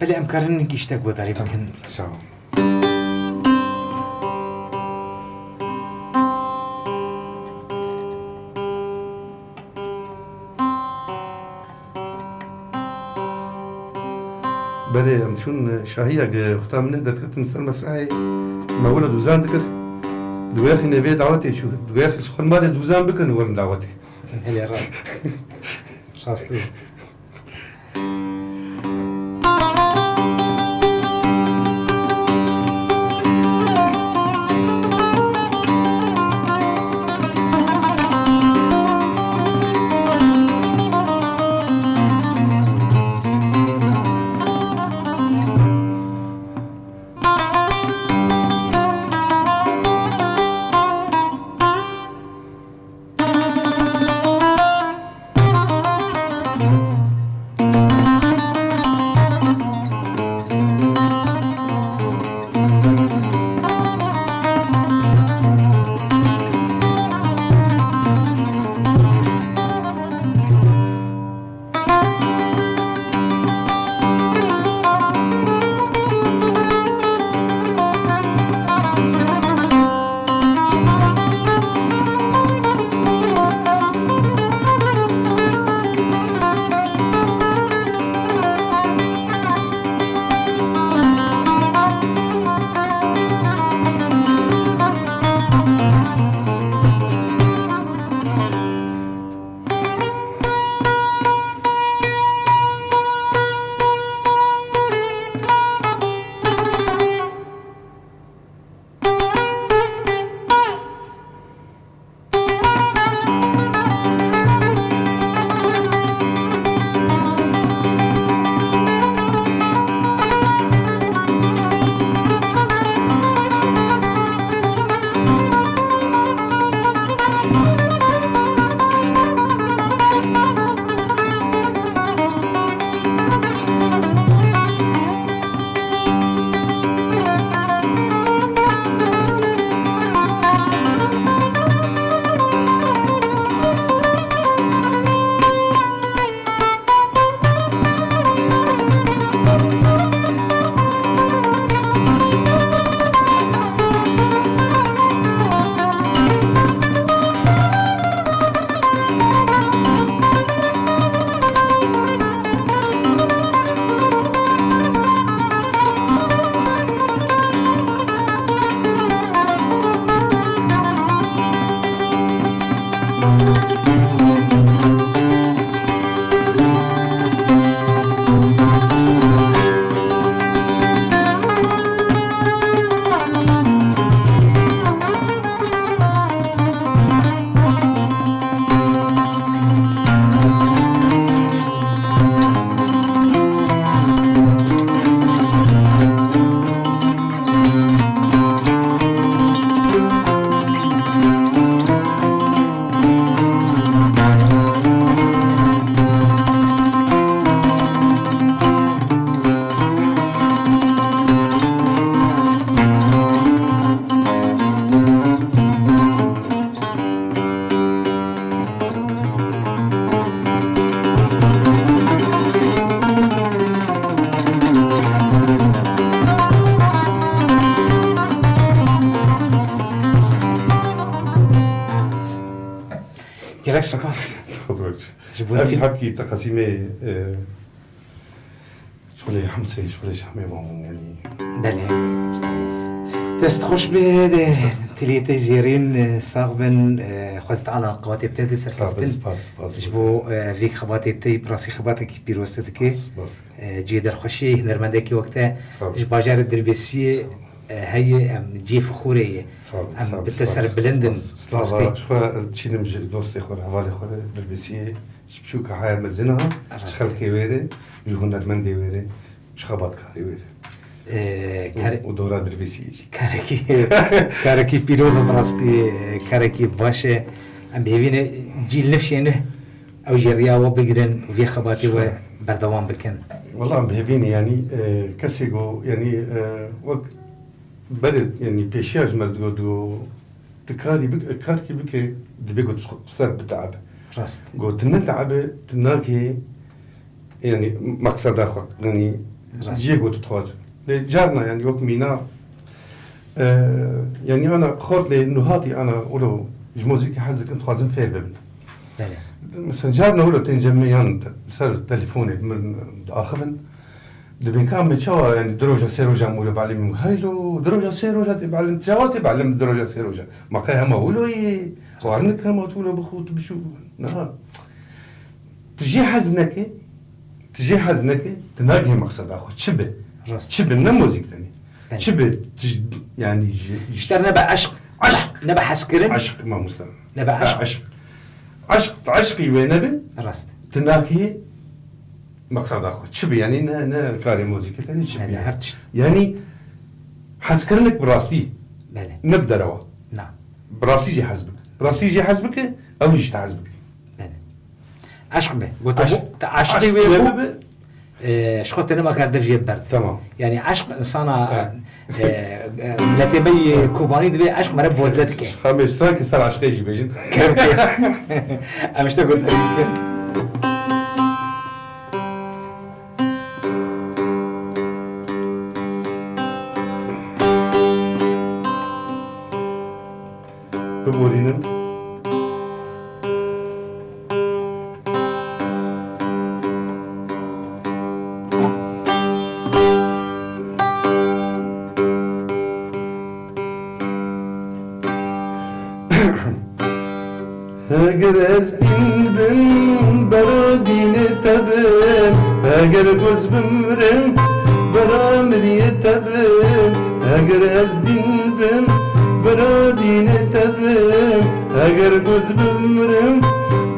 Belê, em karin giştek guhdarî Tamam, bikin. Sağ ol. Belê, em çûn şahiyek, e, xwe ta min e derketin ser mesrehê, me wilo dûzan dikir. Di wexî nevê dawetê çû. Di wexî xwe malê dûzan bikin û em dawetê. Belê, rast. Rastî. Gelek spas. Spas baş. Ji bo Ev tî- hepkî teqesîmê, e, şolê Hemsê, şolê Şamê van bûn, yanî. Belê. Dest xweş be, de tiliyê te jêrîn, e, sax bin, e, Xwedê Teala qewatê bide de Sağ ol, serkeftin. Spas, spas. Ji bo, e, vê xebatê te, bi rastî xebatekî pîroz te dike. Spas, spas. E, cihê derxweşiyê hunermendekî wek te Sağ ol. ji bajarê Dirbêsiyê, Sağ ol. e, heye, em cihê fixûrê ye. Sağ ol, Em sağ ol, bi te spas, serbilind in, spas. Slava, rastî. Ji xwe çînim ji dostê xwe re, hevalê xwe re, Dirbêsiyê, ji piçûka heya mezin a, ji Rastî. xelkê wê re, ji hunermendê wê re, ji xebatkarê wê re. E, Û, kare- û dora Dirbêsiyê jî. Karekî, karekî pîroz e bi rastî, e, karekî baş e. Em bi hêvî ne cîl nifşê ne. Ew jê riya we bigirin û vê xebatê we berdewam bikin. Wela em bi hêvî ne, yanî, e, kesê ku, yanî, e, wek berê, yanî pêşiya ji me re digot, digot, tu karî bik-, karkî bike, dibê ku tu ser biteebe. Rast. Ku tu neteebe, tu nakê, yanî meqseda xwe, yanî Rast. cihê ku tu dixwaze. Lê carna, yanî wek mîna, e, yanî ana xort lê nuhatî ana wilo ji muzîkê hez dikin, dixwazin fêr bibin. Belê. Mesela carna wilo tên cem me yan te-, ser telefonê min diaxivin. Dibên ka me çawa, yanî di roja sê roja em wilo belimîn? Heylo, di roja sê roja tê belim, çawa tê belim di roja sê roja? Ma qey hema wilo yê, xwarin dik hema tu wilo bixwe tu bişû. Na. Tu jê hez neke, tu jê hez neke, tu nagihê meqseda xwe. Çi be? Rast. Çi be? Ne muzîk tenê. Belê. Çi be? Tu j-, yanî ji, Ji te re nebe eşq, Eşq. nebe hezkirin. Eşq, mamoste. Nebe Ha, eşq. eşq. Eşq, tu eşqî wê nebe, Rast. tu nakihê meqseda xwe. Çi be? Yanî ne, ne karê muzîkê tenê çi be? Belê, her tişt. Yanî hezkirinek bi rastî. Belê. Ne bi derewa. Na. Bi rastî jî hez bike. Bi rastî jî hez bike, ew jî ji te hez bike. Belê. Eşq be. Gote Eşq. bu, te eşqî Eşq wê wê bû. bibe. E, ji xwe tenê ma kar dev jê berd. Tamam. Yanî eşq insana, Ha. e, e, miletê me yê Kobanî dibê eşq mere bodle dike. Em ê strankê ser eşqê jî bêjin. Kerem kêş. Em işte gote bikin. Biborînin. Eger ez dîn bim, bera dînê te bim. Eger goz bimrim, bera miriyê te bim. Eger ez dîn bim, bera dînê te bim. Eger goz bimrim,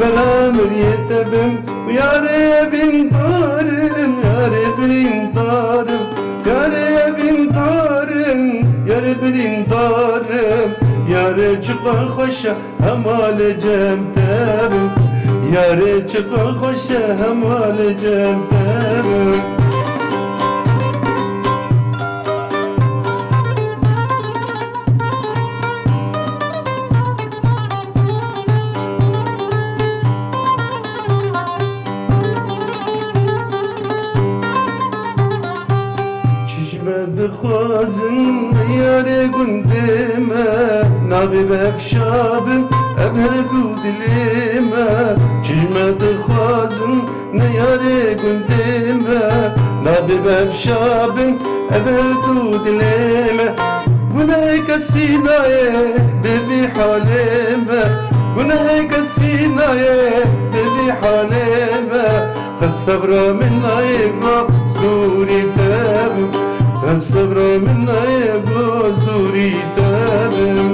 bera miriyê te bim. Yarê evîn darim, yarê birîn darim. Yarê evîn darim, yarê birîn darim. Yarê çiqa xweş e, hema li cem te bim. Yarê çiqa xweş e, hema li cem te bim. Çi ji me dixwazin, yarê gundê me, nabê bevşa bin, ev her du dilê me. Çi ji me dixwazin, ne yarê gundê me, nabê bevşa bin, ev her du dilê me. Gunehê kesî nayê bê vî halê me, gunehê kesî nayê bê vî halê me. Qe sebra min nayê go stûrî te bim. Qe sebra min nayê go stûrî te bim.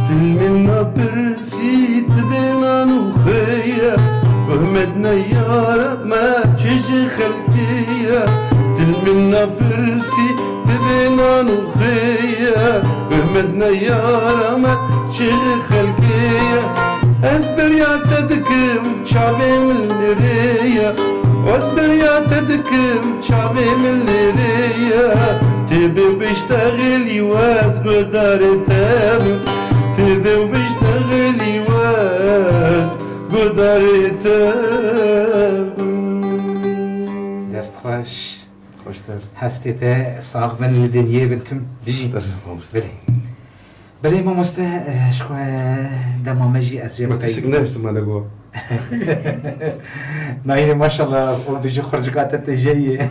Dil min napirsî, tu bê nan û xêye, guh me dineyara me çi ji xelkê ye. Dil min napirsî, tu bê nan û xêye, guh me dineyara me çi ji xelkê ye. Ez beriya te dikim, çavê min li rê ye. Ez beriya te dikim, çavê min li rê ye. Tê bê biştexilî wez gudarê te bim. Tê bê biştexilî wez gudarê te bim. Dest xweş. Xweştir. Hestê te sax bin, li dinyê bin tim. Bijî. Xweştir, mamoste. Belê. Belê mamoste, eh, ji xwe dema me jî ez vê Me tişik nehiştim hele go. Nayîne maşallah, o bijî xurcika te tê jeyê.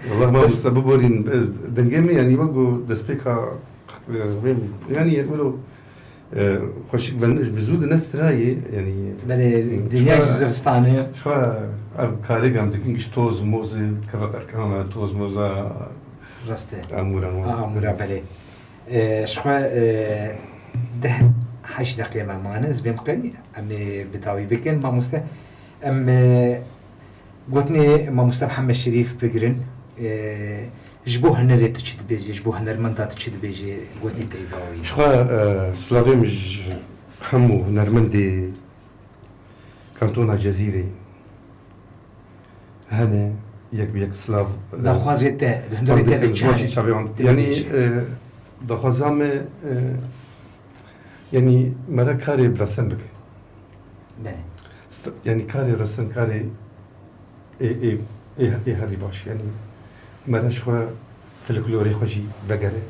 Wallah mamoste biborîn, ez dengê min yanî wek ku destpêka, e, wê min, yanî wilo, e, xweşik ven, bi zû di nestirayê, yanî Belê, dinya ji zivistanê. Xwe ev karê gam dikin giş toz moz, keve qerkan toz moza Rast e. Amûran wan. Ha, amûra belê. E, ji xwe, e, deh heşt deqê me mane, ez bêm qey, em ê bi dawî bikin, mamoste. Em, e, gotinê mamoste Mihemed Şerîf bigirin. E, ji bo hunerê tu çi dibêjî, ji bo hunermenda tu çi dibêjî, gotinê te yê dawî? Ji xwe, e, silavê min ji hemû hunermendê kantona Cezîrê hene, yek bi yek silav, e, Daxwazê te, li hundirê te de çi hene? Çavê wan. Yanî, e, daxwaza me, e, yanî mere karê bi resen bike. Belê. St-, yanî karê resen, karê ê, ê, ê, ê herî baş. Yanî mere ji xwe folklorê xwe jî vegere.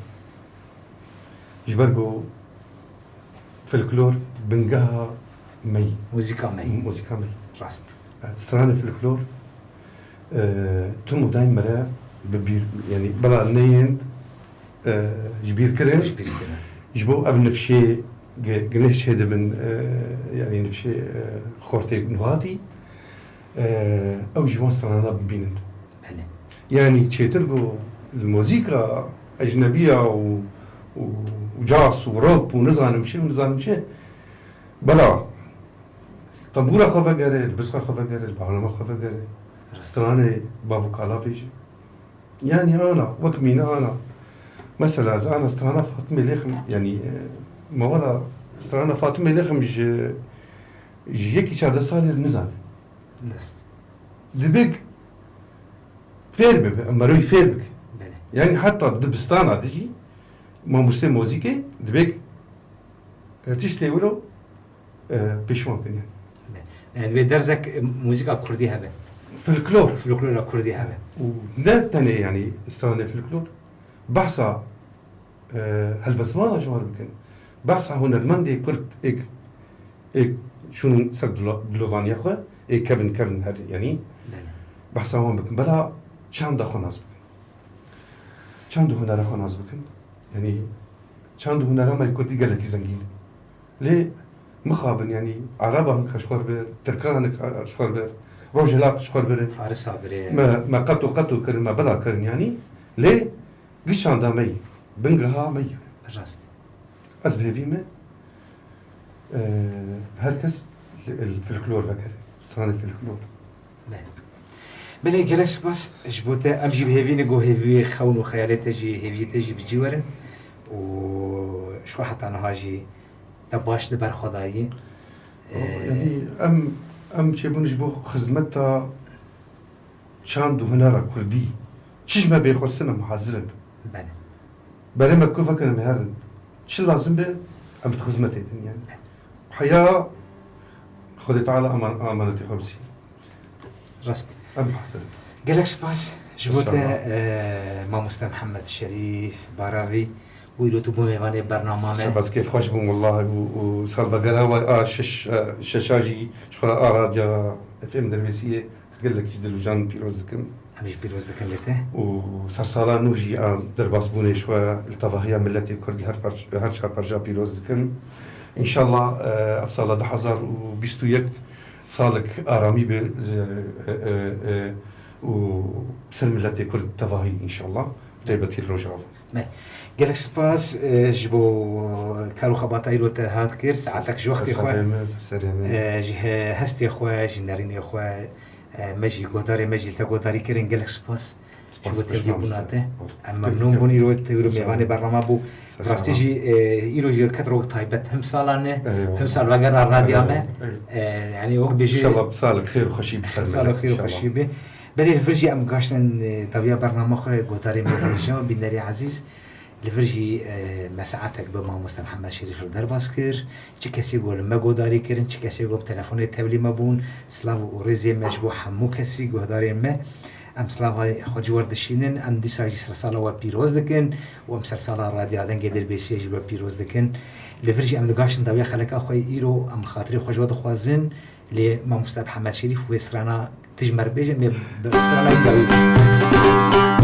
Ji ber ku folklor bingeha me yî. Muzîka me yî. Muzîka me yî. Rast. E, stranê folklor, e, tim û daîm mere bi bîr, yanî bela neyên, e, ji bîr kirin. Ji bîr kirin. Ji bo ev nifşê ge-, gineh çêdibin, e, yanî nifşê, e, xortê nuhatî, e, ew ji wan strana bibînin. Belê. Yanî çêtir ku li muzîka ecnebiya û, û, û caz û rap û nizanim çi û nizanim çi, bela tembûra xwe vegere, li bizxa xwe vegere, li bahrama xwe vegere, stranê bav û kala bêje. Yanî ana, wek mîna ana. Mesela ez ana strana Fatimê Lêxim, yanî, e, ma wela strana Fatimê Lêxim ji, ji yekî çardeh salê nizane. Dest. Dibik fêr bibe, em merivî fêr bike. Belê. Yanî heta dibistana de jî mamostê mozîkê dibik, e, tiştê wilo, e, pêşwan kin yanî. Belê. Yani divê derzek, e, muzîka kurdî hebe. Folklor. Folklora kurdî hebe. Û ne tenê yanî stranê folklor. Behsa e, helbestvana ji wan bikin. Behsa hunermendê Kurd êk, êk çûn ser dilo-, dilovaniya xwe, ê kevin, kevin her, yanî Belê. Behsa wan bikin. Bela çanda xwe nas bikin. Çand û hunera xwe nas bikin. Yanî çand û hunera me yê Kurdî gelekî zengîn e. Lê mixabin, yanî Ereba hinek ji xwe re bir, Tirka hinek ji xwe re bir, Rojhilat ji xwe re birin. Farisa birê. Me, me qeto qeto kirin, me bila kirin, yanî. Lê Gişanda me yî, bingeha me yî. Rast. Ez bi hêvî me, e, her kes li, li folklor vegere, stranê folklor. Belê. Belê, gelek spas ji bo te. Em jî bi hêvî ne ku hêviyê xewn û xeyalê te jî, hêviyê te jî bi cî werin û ji xwe heta niha jî te baş li ber xwe dayî. O, E, yanî em, em çêbûn ji bo xizmeta çand û hunera kurdî. Çi ji me bê xwestin em hazir in. Belê. Berê me ku vekin em herin. Çi lazim be em di xizmetê din yanî. Heya Xwedê Teala aman-, amanetê xwe bisî. Rast. Em hazir in. Gelek spas ji bo te, İnşallah. E, mamoste Mihemed Şerîf Baravî. Wî lo tu bû mêvanê bernama me. Spas, kêfxweş bûm, wellahî, û, û salvegera we a şeş, e, şeşa jî ji xwe a radya F M Dirbêsiyê, ez gelekî ji dil û can pîroz dikim. Em jî pîroz dikin li te. Û sersala nû jî a derbasbûnê ji xwe li tevahiya miletê Kurd li her parç-, her çar parça pîroz dikim. Înşallah, e, ev sala du hezar û bîst û yek salek aramî be, e, e, e, û ser miletê Kurd tevahî înşallah. Taybetî li Rojava. Me. Gelek spas, e, ji bo kar û xebata îro te hat kir, saetek ji wextê xwe, Serê me, serê me. E, ji he-, hestê xwe, ji nerînê xwe, e, me jî guhdarê me jî li te guhdarî kirin. Gelek spas. Spas, ji bo tevlîbûna te. Spas. Em memnûn bûn îro te îro mêvanê bernama bû. Rastî jî, e, îro jî ket rok taybet him salan e, him salvegera radya me. Eyvallah. E, yanî wek bêjî. İnşallah salek xêr û xweşî bi ser me. Salek xêr û xweşî be. Belê, li vir jî em gaştin, e, dawiya bernama xwe, guhdarê me hêja, bînerê ezîz. Li vir jî, e, me saetek bi mamoste Mihemed Şerîf re derbas kir. Çi kesê ku li me guhdarî kirin, çi kesê ku bi telefonê tevlî me bûn, silav û rêzê me ji bo hemû kesî guhdarên me. Em silava xwe ji we re dişînin, em dîsa jî sersala we pîroz dikin û em sersala Radya Dengê Dirbêsiyê jî we pîroz dikin. Li vir jî em digaştin dawiya xeleka xwe yê îro, em xatirê xwe ji we dixwazin. Lê mamoste Mihemed Şerîf wê strana tu ji me re bêje, me bi strana wî dawî.